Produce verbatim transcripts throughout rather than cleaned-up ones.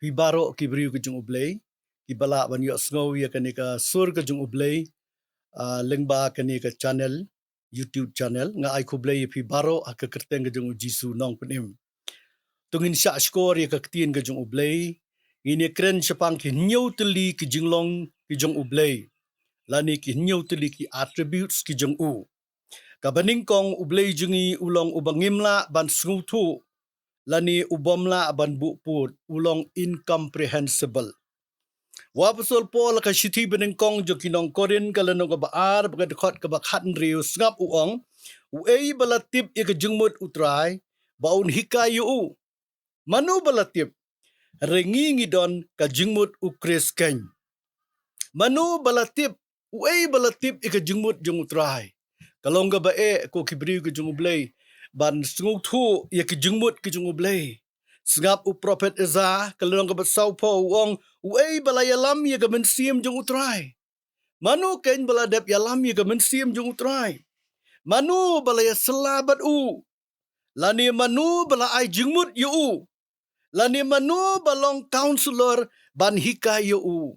Phi baroh ki briew ka jong U Blei, kiba lah ban ïohsngew ïa kane ka sur ka jong U Blei, ah, lyngba kane ka channel, YouTube channel, nga ai khublei ïa phi baroh ha ka kyrteng ka jong U Jisu Nongpynim. To ngin shah shkor ïa ka ktien ka jong U Blei, ngin ïa kren shaphang ki hynñiew tylli ki jinglong ki jong U Blei, lane ki hynñiew tylli ki attributes ki jong u. Kaba nyngkong, U Blei jong ngi u long uba ngim lah ban sngewthuh, lane u bym lah ban buh pud, u long incomprehensible. U Apostol Paul ha ka shithi banyngkong jong ki nong Korinth ka lynnong kaba ar bad ka dkhot kaba khathynriew, sngap u ong, uei ba la tip ïa ka jingmut U Trai, ba un hikai ïa u? Mano ba la tip? Hynrei ngi ngi don ka jingmut U Khrist keiñ. Mano ba la tip? Uei ba la tip ïa ka jingmut jong U Trai? Ka long kaba eh ko ki briew ka jong U Blei ban sngewthuh ïa ka jingmut ka jong U Blei. Sngap u prophet Isaiah ka lynnong kaba sawphew, u ong, uei ba la ïalam ïa ka mynsiem jong U Trai? Mano keiñ ba la dep ïalam ïa ka mynsiem jong U Trai? Mano ba la ïasylla bad u? Lane mano ba la ai jingmut ïa u? Lane mano ba long counselor ban hikai ïa u?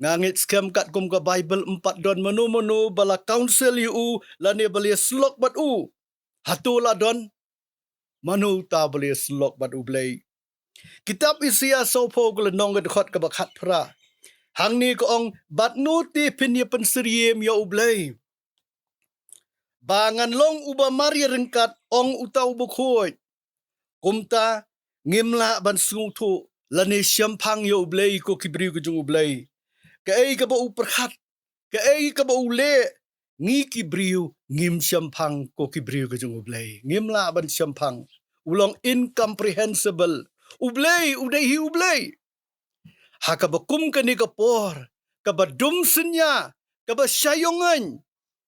Nga ngeit skhem katkum ka Baibl, ym pat don mano mano ba la counsel ïa u, lane ba la ïasyllok bad u. Hato la don? Mano uta ba la ïasyllok bad U Blei? Kitab Isaiah sawphew ka lynnong ka dkhot kaba khatphra, hangne ka ong, bad no te phin ïa pynsyriem ïa U Blei? Ba ngan long uba mar ïa ryngkat, ong uta uba khuid. Kumta ngim lah ban sngewthuh lane shemphang ïa U Blei ko ki briew ka jong U Blei. Kaei kaba u pyrkhat, kaei kaba u leh, ngi ki briew ngim shemphang ko ki briew ka jong U Blei. Ngim lah ban shemphang. U long incomprehensible. U Blei u dei hi U Blei. Ha kaba kum kane ka por, kaba dum synñia, kaba shaiong aiñ,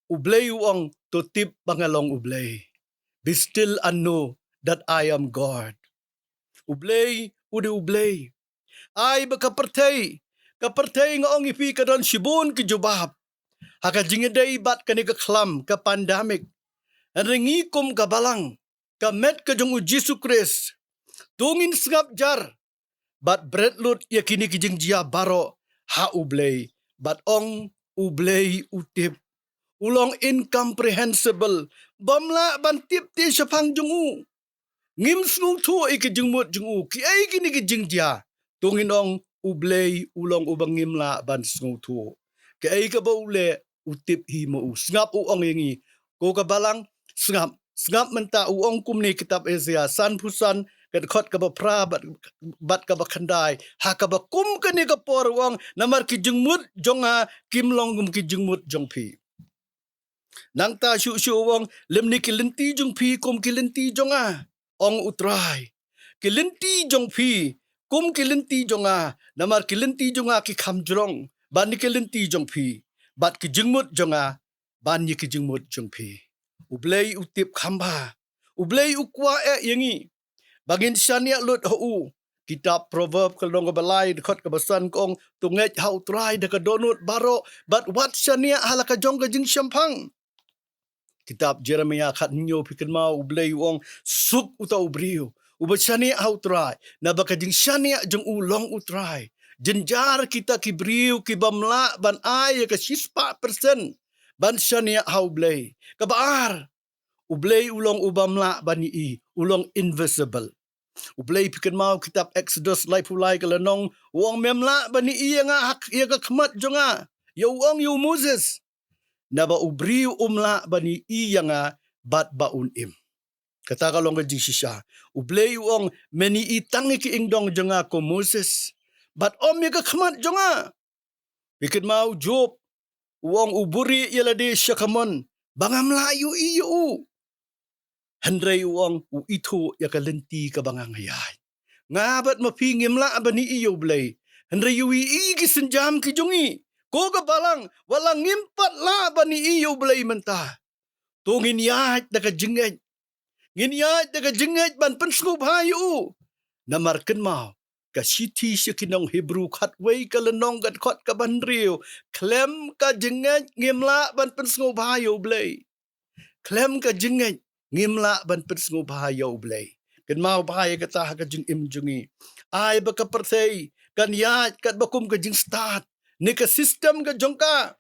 U Blei u ong, to tip ba nga long U Blei. Be still and know that I am God. U Blei u dei U Blei. Ai ba ka pyrthei, ka pyrthei nga ong ïa phi ka don shibun ki jubab ha ka jingïadei bad kane ka khlam, ka pandemic. Hynrei ngi kum ka balang, ka met ka jong U Jisu Khrist, to ngin sngap jar bad bret lut ïa kine ki jingjia baroh ha U Blei, bad ong, U Blei u tip. U long incomprehensible. Bym lah ban tip te shaphang jong u. Ngim sngewthuh ïa ki jingmut jong u. Kiei kine ki jingjia? To ngin ong, U Blei u long uba ngim lah ban sngewthuh. Kaei kaba u leh, u tip hi ma u. Sngap u ong ïa ngi, ko ka balang, sngap, sngap mynta, u ong kumne kitab Isaiah sanphew san, ka dkhot kaba phra bad, bad kaba khyndai. Ha kaba kum kane ka por u ong, namar ki jingmut jong nga kim long kum ki jingmut jong phi. Nangta shuh shuh u ong, lymne ki lynti jong phi kum ki lynti jong nga, ong U Trai. Ki lynti jong phi kum ki lynti jong nga, namar ki lynti jong nga ki kham jrong ban ïa ki lynti jong phi, bad ki jingmut jong nga ban ïa ki jingmut jong phi. U Blei u tip kham bha. U Blei u kwah eh ïa ngi ba ngin shaniah lut ha u. Kitab Proverb ka lynnong kaba lai, dkhot kaba san ka ong, to ngeit ha U Trai da ka dohnud baroh, bad wat shaniah ha la ka jong ka jingshemphang. Kitab Jeremiah khathynñiew, phi kynmaw, U Blei u ong, suk uta u briew uba shaniah ha U Trai, naba ka jingshaniah jong u long U Trai. Jynjar kita ki briew ki bym lah ban ai ïa ka shispah persen ban shaniah ha U Blei. Kaba ar, U Blei u long u bym lah ban ïohi, u long invisible. U Blei, phi kynmaw kitab Exodus laiphew lai ka lynnong, u ong, mem lah ban ïohi ïa nga ha, ïa ka khmat jong nga. Ïa u ong ïa u Moses. Naba u briew um lah ban ïohi ïa nga bad ba un im. Kata ka long ka jingshisha. U Blei u ong, men ïohi tang ïa ki ingdong jong nga ko Moses, bad ym ïa ka khmat jong nga. Phi kynmaw Job, u ong, u buhrieh ïa lade sha ka mon ba ngam lah ïohi ïa u. Hynrei u ong, u ithuh ïa ka lynti kaba nga nga ïaid. Nga bad ma phi ngim lah ban ïohi ïa U Blei, hynrei u ïohi ki sienjam ki jong ngi. Ko ka balang, wat la ngim pat lah ban ïohi ïa U Blei mynta, to ngin ïaid da ka jingngeit. Ngin ïaid da ka jingngeit ban pynsngewbha ïa u. Namar kynmaw, ka shithi sha ki nong Hebru khatwei ka lynnong ka dkhot kaba hynriew, khlem ka jingngeit ngim lah ban pynsngewbha ïa U Blei. Khlem ka jingngeit ngim lah ban pynsngewbha ïa U Blei. Kynmaw bha ïa kata ha ka jingim jong ngi. ai ba ka pyrthei kan ïaid katba kum ka jingstad ne ka system ka jong ka.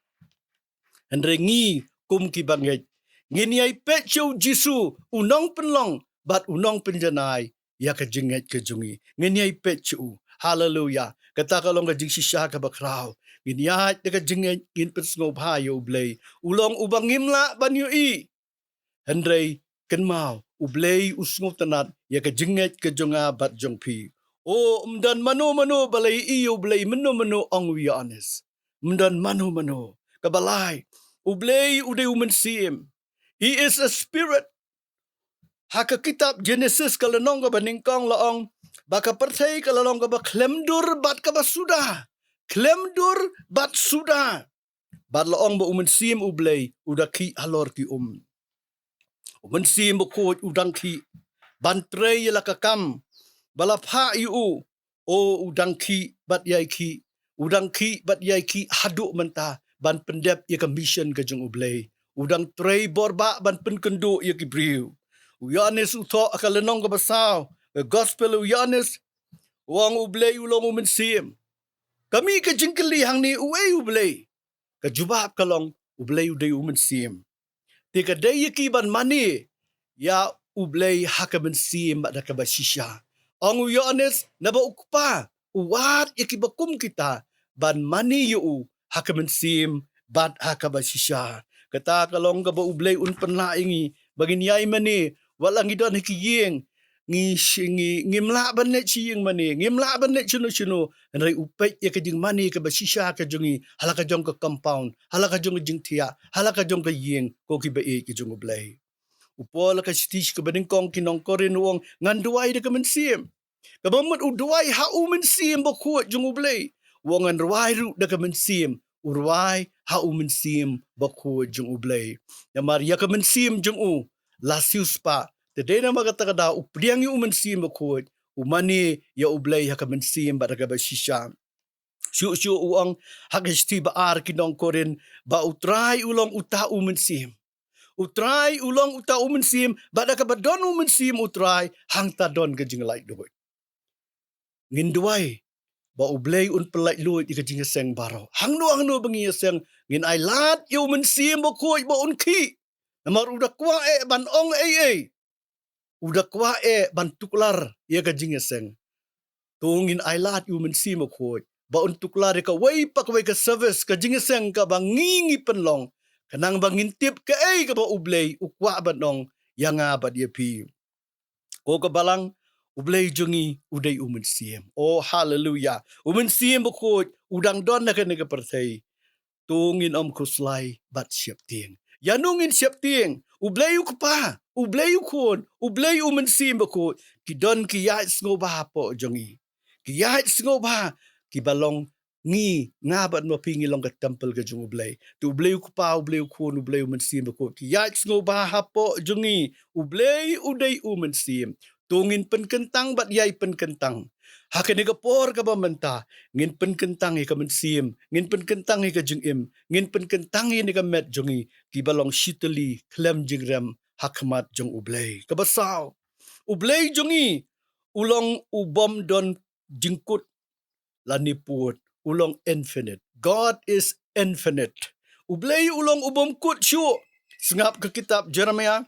Hynrei ngi kum ki bangeit ngin ïai peit sha u Jisu, u nongpynlong bad u nongpynjanai ïa ka jingngeit ka jong ngi. Ngin ïai peit sha u. Haleluya. Kata ka long ka jingshisha kaba khraw. Ngin ïaid da ka jingngeit, ngin pynsngewbha ïa u Blei. U long uba ngim lah ban ïohi. Hynrei kynmaw, u Blei u sngewtynnad ïa ka jingngeit ka jong nga bad jong phi. O, ym don mano mano ba la ïohi ïa u Blei, mynno mynno, ong u Ïoannis. Ym don mano mano. Kaba lai, u Blei u dei u Mynsiem. He is a spirit. Ha ka kitab Genesis ka lynnong kaba nyngkong la ong ba ka pyrthei ka la long kaba khlem dur bad kaba suda. Khlem dur bad suda. Bad la ong ba u Mynsiem u Blei u da khih halor ki um. U Mynsiem Bakhuid u dang khih ban trei ïa la ka kam ba la phah ïa u. O, u dang khih bad ïai khih. U dang khih bad ïai khih haduh mynta ban pyndep ïa ka mission ka jong u Blei. U dang trei borbah ban pynkynduh ïa ki briew. U Ïoannis u thoh ha ka lynnong kaba saw, ka gospel u Ïoannis, u ong u Blei u long u Mynsiem. Ka mih ka jingkylli hangne, uei u Blei? Ka jubab ka long, u Blei u dei u Mynsiem. Te ka dei ïa ki ban mane ïa u Blei ha ka mynsiem bad ha kaba shisha. Ong u Ïoannis, naba u Kpa u wad ïa kiba kum kita ban mane ïa u ha ka mynsiem bad ha kaba shisha. Kata ka long kaba u Blei un pynlah ïa ngi ba ngin ïai mane, wat la ngi don ha ki ïing, ngi shi-, ngi, ngim lah ban leit sha ïing mane, ngim lah ban leit shano shano, hynrei u peit ïa ka jingmane kaba shisha ka jong ngi ha la ka jong ka compound, ha la ka jong ka jingthiah, ha la ka jong ka ïing, ko kiba ïeit ka jong u Blei. U Paul ha ka shithi kaba nyngkong ki nong Korinth u ong, ngan duwai da ka mynsiem. Kaba mut u duwai ha u Mynsiem Bakhuid jong u Blei. U ong ngan rwai ruh da ka mynsiem, u rwai ha u Mynsiem Bakhuid jong u Blei. Namar ïa ka mynsiem jong u la siewspah. Te dei namar kata ka daw u pdiang ïa u Mynsiem Bakhuid, u mane ïa u Blei ha ka mynsiem bad ha kaba shisha. Shuh shuh u ong ha ka shithi ba ar ki nong Korinth ba u Trai u long uta u Mynsiem. U Trai u long uta u Mynsiem, bad da kaba don u Mynsiem u Trai, hangta don ka jinglaitluid. Ngin duwai ba u Blei un pynlaitluid ïa ka jingïaseng baroh. Hangno hangno ba ngi ïaseng, ngin ailad ïa u Mynsiem Bakhuid ba un khih. Namar u da kwah eh ban ong ei ei. U da kwah eh ban tuklar ïa ka jingïaseng. To ngin ailad ïa u Mynsiem Bakhuid ba un tuklar ïa kawei pa kawei ka service, ka jingïaseng kaba ngi ngi pynlong, khnang ba ngin tip kaei kaba u Blei u kwah ban ong ïa nga bad ïa phi. Ko ka balang, u Blei jong ngi u dei u Mynsiem. O haleluya. U Mynsiem Bakhuid u dang don ha kane ka pyrthei. To ngin ym khuslai bad sheptieng. Ïano ngin sheptieng? U Blei u Kpa, u Blei u Khun, u Blei u Mynsiem Bakhuid, ki don ki ïaid sngewbha hapoh jong ngi. Ki ïaid sngewbha, kiba long ngi, nga bad ma phi ngi long ka templ ka jong u Blei. Te u Blei u Kpa, u Blei u Khun, u Blei u Mynsiem Bakhuid, ki ïaid sngewbha hapoh jong ngi. U Blei u dei u Mynsiem. To ngin pynkyntang bad ïai pynkyntang. Ha kane ka por kaba mynta, ngin pynkyntang ïa ka mynsiem, ngin pynkyntang ïa ka jingim, ngin pynkyntang ïa kane ka met jong ngi, kiba long shitylli khlem jingrem ha khmat jong u Blei. Kaba saw, u Blei jong ngi u long u bym don jingkut lane pud, u long infinite. God is infinite. U Blei u long u bym kut shuh. Sngap ka kitab Jeremiah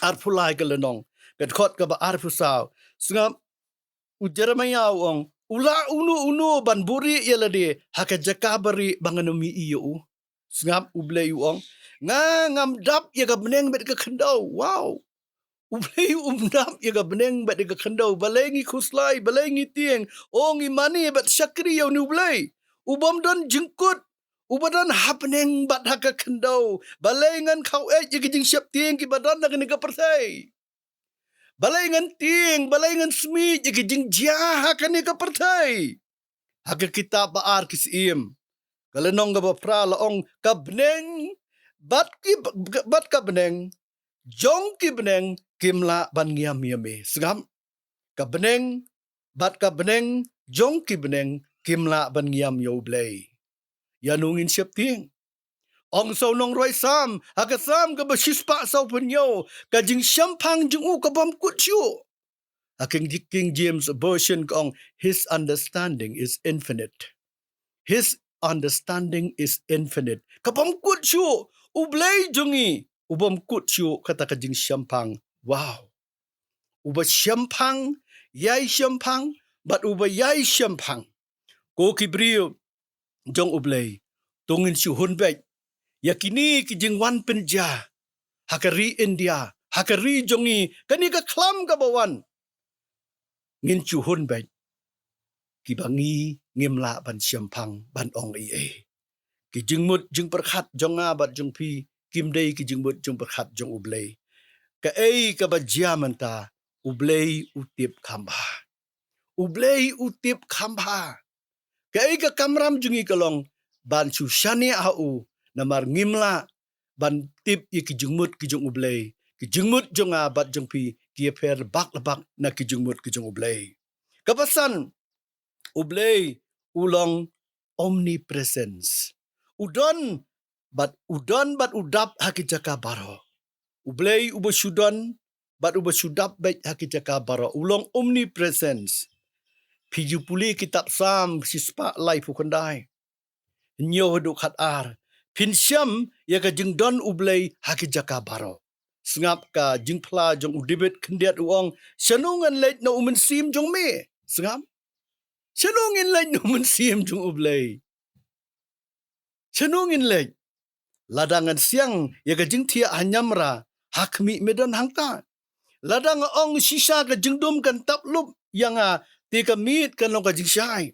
arphew lai ka lynnong, ka dkhot kaba arphew saw. Sngap, u Jeremiah u ong, u lah uno uno ban buhrieh ïa lade ha ka jaka barieh ba ngan ym ïohi ïa u? Sngap, u Blei u ong, nga ngam dap ïa ka bneng bad ka khyndew. Wow. U Blei um dap ïa ka bneng bad ïa ka khyndew. Balei ngi khuslai, balei ngi tieng? O, ngi mane bad shakri ïa une u Blei u bym don jingkut, uba don ha bneng bad ha ka khyndew. Balei ngan khaw eit ïa ki jingsheptieng kiba don ha kane ka pyrthei? Balei ngan tieng, balei ngan smiej ïa ki jingjia ha kane ka pyrthei? Ha ka kitab ba ar ki Syiem, ka lynnong kaba phra la ong, ka bneng bad ki, bad ka bneng jong ki bneng kim lah ban ngiam ïa me. Sngap, ka bneng bad ka bneng jong ki bneng kim lah ban ngiam ïa u Blei. Ïano ngin sheptieng? Ong sa u nongrwai Salm ha ka Salm kaba shispah sawphew hynñiew, ka jingshemphang jong u ka bym kut shuh. A King, King James Version ka ong, "His understanding is infinite." His understanding is infinite. Ka bym kut shuh, U Blei jong ngi, u bym kut shuh kata ka jingshemphang. Wow. Uba shemphang, ïai shemphang, bad uba ïai shemphang. Ko ki briew jong U Blei, to ngin shu hun beit ïa kine ki jingwan pynjah ha ka ri India, ha ka ri jong ngi, kane ka khlam kaba wan. Ngin shu hun beit, kiba ngi ngim lah ban shemphang ban ong ei ei. Ki jingmut jingpyrkhat jong nga bad jong phi kim dei ki jingmut jingpyrkhat jong U Blei. Kaei kaba jia mynta, U Blei u tip kham bha. U Blei u tip kham bha. Kaei ka kamram jong ngi ka long ban shu shaniah ha u, namar ngim lah ban tip ïa ki jingmut ki jong U Blei. Ki jingmut jong nga bad jong phi ki ïapher bak la bak na ki jingmut ki jong U Blei. Kaba san, U Blei u long omnipresence. U don bad u don bad u dap ha ki jaka baroh. U Blei uba shu don bad uba shu dap beit ha ki jaka baroh, u long omnipresence. Phi ju pule kitab Salm shispah laiphew khyndai, hynñiew haduh khatar. Phin shem ïa ka jingdon U Blei ha ki jaka baroh. Sngap ka jingphla jong u David khyndiat, u ong, "Shano ngan leit na u mynsiem jong me?" Sngap. "Shano ngin leit na u mynsiem jong U Blei? Shano ngin leit? Lada ngan siang ïa ka jingthiah ha ñiamra, ha khmih me don hangta. Lada nga ong shisha ka jingdum kan tap lup ïa nga, te ka miet kan long ka jingshai.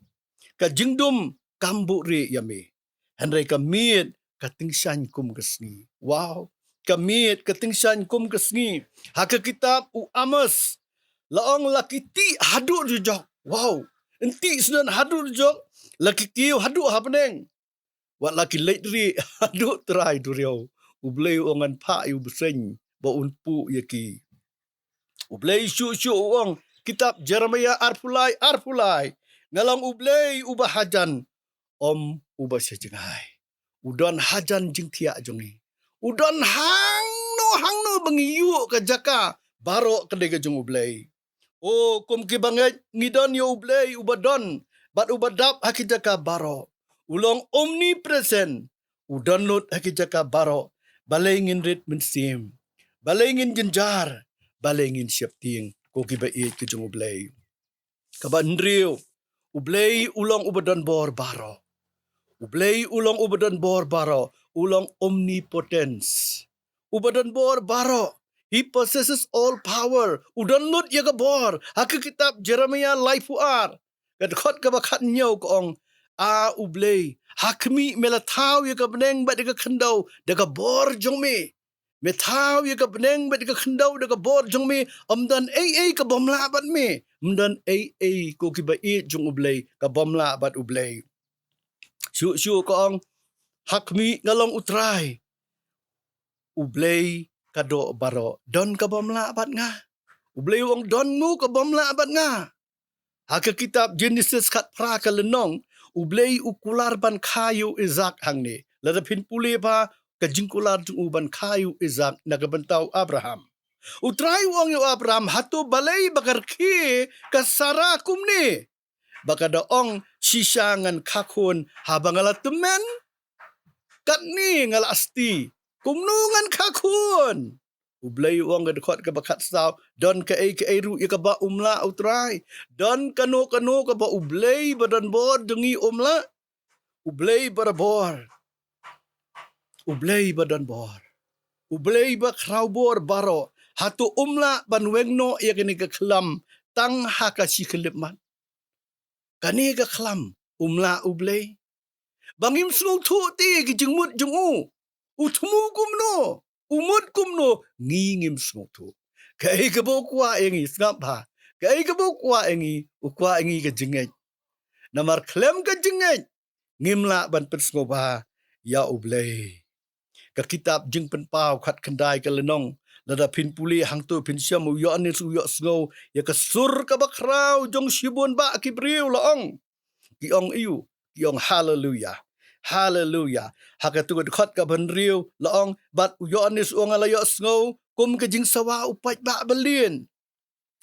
Ka jingdum kam buhrieh ïa me. Hynrei ka miet ka tyngshaiñ kum ka sngi." Wow. Ka miet ka tyngshaiñ kum ka sngi. Ha ka kitab u Amos la ong, "La ki tih haduh dujok." Wow. Yn tih sdang haduh dujok, la ki kiew haduh ha bneng. Wat la ki leit rieh haduh trai duriaw, U Blei u ong ngan phah ïa u bseiñ ba un puh ïa ki. U Blei shuh shuh u ong, kitab Jeremiah arphew lai, arphew lai, "Nga long U Blei uba hajan, ym uba sha jngai." U don hajan jingthiah jong ngi. U don hangno hangno ba ngi ïuh ka jaka baroh ka dei ka jong U Blei. O, kum kiba ngeit ngi don ïa U Blei uba don bad uba dap ha ki jaka baroh. U long omnipresent. U don lut ha ki jaka baroh. Balei ngin rit mynsiem? Balei ngin jynjar? Balei ngin sheptieng, ko kiba ïeit ki jong U Blei? Kaba hynriew, U Blei u long uba don bor baroh. U Blei u long uba don bor baroh. U long omnipotence. Uba don bor baroh. He possesses all power. U don lut ïa ka bor. Ha ka kitab Jeremiah laiphew ar, ka dkhot kaba khathynñiew ka ong, "A U Blei, ha khmih me la thaw ïa ka bneng bad ïa ka khyndew da ka bor jong me." Me thaw ïa ka bneng bad ïa ka khyndew da ka bor jong me, ym don ei ei ka bym lah bad me. Ym don ei ei, ko kiba ïeit jong U Blei, ka bym lah bad U Blei. Shuh shuh ka ong, "Ha khmih nga long U Trai." U Blei ka doh baroh, don ka bym lah bad nga. U Blei u ong, "Don ngu ka bym lah bad nga." Ha ka kitab Genesis khatphra ka lynnong, U Blei u kular ban kha ïa u Isaak hangne. Lada phin pule ba ka jingkular jong u ban kha ïa u Isaak na ka bynta u Abraham. U Trai u ong ïa u Abraham, "Hato balei ba ka rkhie ka Sara kumne? Ba ka da ong, 'Shisha ngan kha khun haba nga la tymmen, katne nga la asti. Kumno ngan kha khun?'" U Blei u ong, ka dkhot kaba khatsaw, "Don kaei kaei ruh ïa kaba um lah, U Trai. Don kano kano kaba U Blei ba don bor jong ngi um lah." U Blei ba don bor. U Blei ba don bor. U Blei ba khraw bor baroh. Hato um lah ban weng noh ïa kane ka khlam tang ha ka shi khyllipmat? Kane ka khlam, um lah U Blei? Ba ngim sngewthuh te ki jingmut jong u. U thmu kumno, u mut kumno, ngi ngim sngewthuh. Kaei kaba u kwah ïa ngi, sngap bha. Kaei kaba u kwah ïa ngi, u kwah ïa ngi ka jingngeit. Namar khlem ka jingngeit, ngim lah ban pynsngewbha ïa U Blei. Ka kitab Jingpynpaw khatkhyndai ka lynnong, lada phin pule hangto phin shem u Ïoannis u ïohsngew ïa ka sur kaba khraw jong shibun bah ki briew, la ong. Ki ong aiu? Ki ong haleluya. Haleluya. Ha kato ka dkhot kaba hynriew la ong, bad u Ïoannis u ong, nga la ïohsngew kum ka jingsawa u paidbah ba lieng.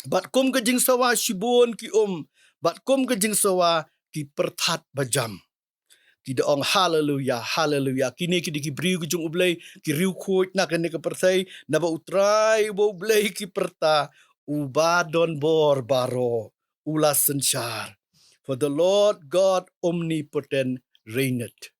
Bad kum ka jingsawa shibun ki um, bad kum ka jingsawa ki pyrthat bajam. Ki da ong, "Haleluya, haleluya. Kine ki dei ki briew ki jong U Blei, ki riewkhuid na kane ka pyrthei, naba U Trai uba U Blei ki pyrta, uba don bor baroh, u la synshar. For the Lord God omnipotent reigneth."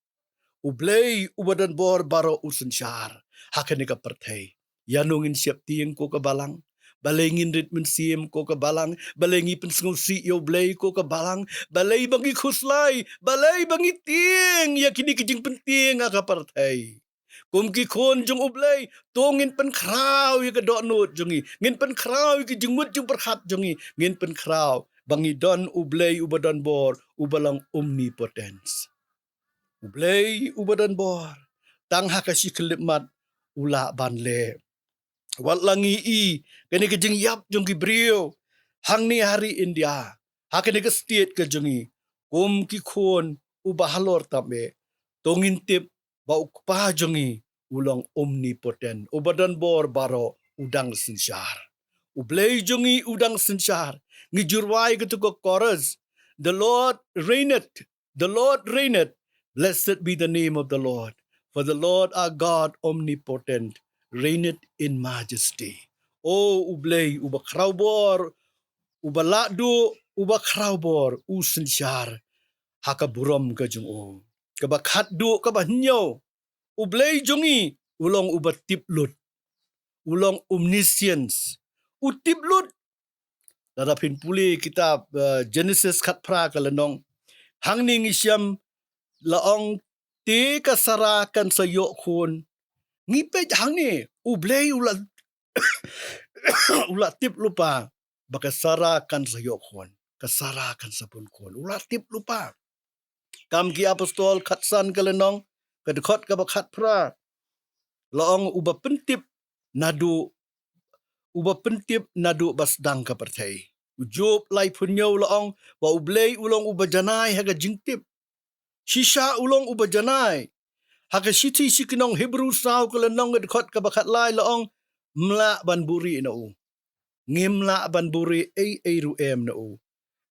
U Blei uba don bor baroh u synshar ha kane ka pyrthei. Ïano ngin sheptieng ko ka balang? Balei ngin rit mynsiem ko ka balang? Balei ngi pynsngewsih ïa U Blei ko ka balang? Balei ba ngi khuslai? Balei ba ngi tieng ïa kine ki jingpyntieng ha ka pyrthei? Kum ki khun jong U Blei, to ngin pynkhraw ïa ka dohnud jong ngi. Ngin pynkhraw ïa ka jingmut jingpyrkhat jong ngi. Ngin pynkhraw ba ngi don U Blei uba don bor, uba long omnipotence. U Blei uba don bor, tang ha ka shi khyllipmat u lah ban leh. Wat la ngi i kane ka jingïap jong ki briew hangne ha ri India, ha kane ka state ka jong ngi, kum ki khun uba halor tam eh, to ngin tip ba U Kpa jong ngi u long omnipotent, uba don bor baroh, u dang synshar. U Blei jong ngi u dang synshar. Ngi ju rwai kato ka chorus, "The Lord reigneth, the Lord reigneth. Blessed be the name of the Lord. For the Lord our God omnipotent reigneth in majesty." O U Blei uba khraw bor, uba lah duh, uba khraw bor, u synshar ha ka burom ka jong u. Kaba khatduh, kaba hynñiew, U Blei jong ngi u long uba tip lut. U long omniscience. U tip lut. Lada phin pule kitab, eh, Genesis khatphra ka lynnong, hangne ngi shem la ong, "Te ka Sara kan sa ïoh khun." Ngi peit hangne, U Blei u la, u la tip lypa ba ka Sara kan sa ïoh khun, ka Sara kan sa pun khun. U la tip lypa. Kam ki Apostol khatsan ka lynnong, ka dkhot kaba khatphra, la ong, "Uba pyntip naduh, uba pyntip naduh ba sdang ka pyrthei." U Job laiphew hynñiew la ong ba U Blei u long uba janai ha ka jingtip. Shisha u long uba janai. Ha ka shithi sha ki nong Hebru saw ka lynnong, ka dkhot kaba khatlai la ong, "Ym lah ban buhrieh na u. Ngim lah ban buhrieh ei ei ruh em na u."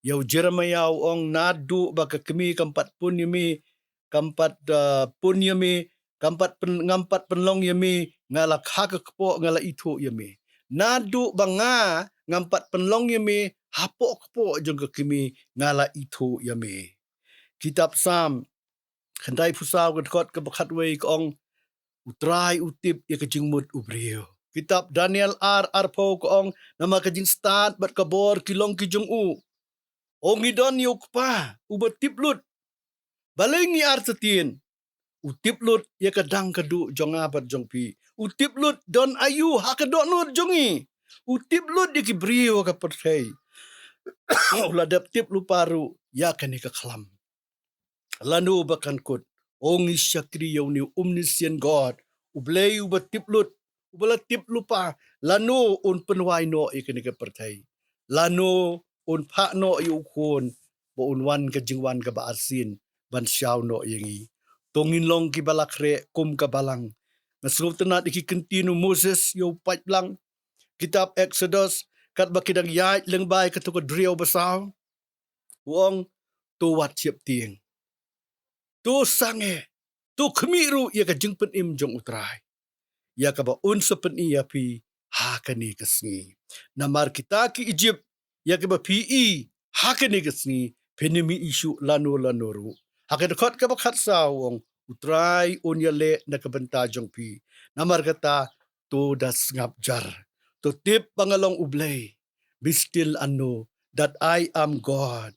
Ïa u Jeremiah u ong, "Naduh ba ka kmie kam pat pun ïa me, kam pat, ah, pun ïa me, kam pat pyn-, ngam pat pynlong ïa me, nga la ha ka kpoh nga la ithuh ïa me. Naduh ba nga ngam pat pynlong ïa me hapoh kpoh jong ka kmie, nga la ithuh ïa me." Kitab Salm khyndaiphew saw, ka dkhot kaba khatwei ka ong, "U Trai u tip ïa ka jingmut u briew." Kitab Daniel ar arphew ka ong, "Namar ka jingstad bad ka bor ki long ki jong u." O ngi don ïa U Kpa uba tip lut. Balei ngi artatien? U tip lut ïa ka dang ka duh jong nga bad jong phi. U tip lut don aïu ha ka dohnud jong ngi. U tip lut ïa ki briew ha ka pyrthei. U la dep tip lypa ruh ïa kane ka khlam. Lano ba kan kut? O ngi shakri ïa une u omniscient God, U Blei uba tip lut, uba la tip lypa, lano un pynwai noh ïa kane ka pyrthei? Lano un phah noh ïa u Khun ba un wan ka jingwan kaba arsien ban shaw noh ïa ngi? To ngin long kiba la khreh kum ka balang. Nga sngewtynnat ïa ki ktien u Moses ïa u paidbah. Kitab Exodus, katba ki dang ïaid lyngba ïa kato ka duriaw basaw, u ong, "To wat sheptieng. To sangeh. To khmih ruh ïa ka jingpynim jong U Trai, ïa kaba un sa pyni ïa phi ha kane ka sngi. Namar kita ki Ijipt, ïa kiba phi i ha kane ka sngi, phin ym i shuh lano lano ruh." Ha ka dkhot kaba khatsaw u ong, "U Trai un ïaleh na ka bynta jong phi. Namar kata, to da sngap jar. To tip ba nga long U Blei. Be still and know that I am God."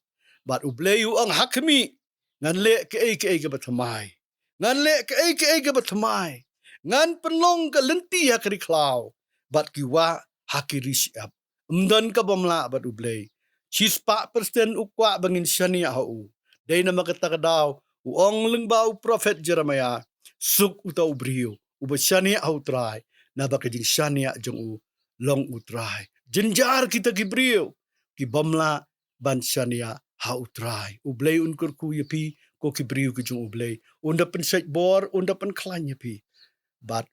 Bad U Blei u ong, "Ha khmih, ngan leh kaei kaei kaba thymmai. Ngan leh kaei kaei kaba thymmai. Ngan pynlong ka lynti ha ka ri khlaw bad ki wah ha ki ri shyiap. Ym don kaba ym lah bad U Blei." Shispah persen u kwah ba ngin shaniah ha u. Dei namar kata ka daw u ong lyngba u prophet Jeremiah, "Suk uta u briew uba shaniah ha U Trai, naba ka jingshaniah jong u long U Trai. Jynjar kita ki briew ki bym lah ban shaniah ha U Trai." U Blei un kyrkhu ïa phi ko ki briew ki jong U Blei. Un da pynshait bor, un da pynkhlaiñ ïa phi. Bad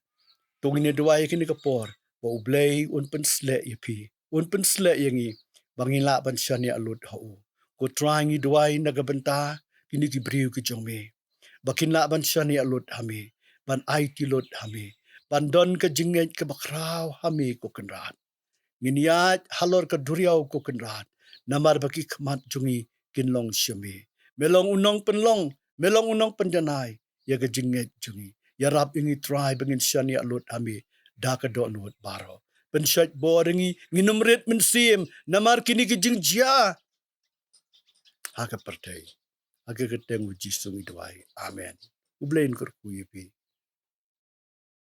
to ngin ïa duwai ïa kine ki por ba U Blei un pynsleh ïa phi. Un pynsleh ïa ngi ba ngin lah ban shaniah lut ha u. Ko Trai, ngi duwai na ka bynta kine ki briew ki jong me, ba kin lah ban shaniah lut ha me, ban aiti lut ha me, ban don ka jingngeit kaba khraw ha me, ko Kynrad. Ngin ïaid halor ka duriaw, ko Kynrad, namar ba ki khmat jong ngi kin long sha me. Me long u nongpynlong, me long u nongpynjanai ïa ka jingngeit jong ngi. Ïarap ïa ngi, Trai, ba ngin shaniah lut ha me da ka dohnud baroh. Pynshait bor ïa ngi, ngin ym rit mynsiem namar kine ki jingjia ha ka pyrthei. Ha ka kyrteng u Jisu ngi duwai. Amen. U Blei un kyrkhu ïa phi.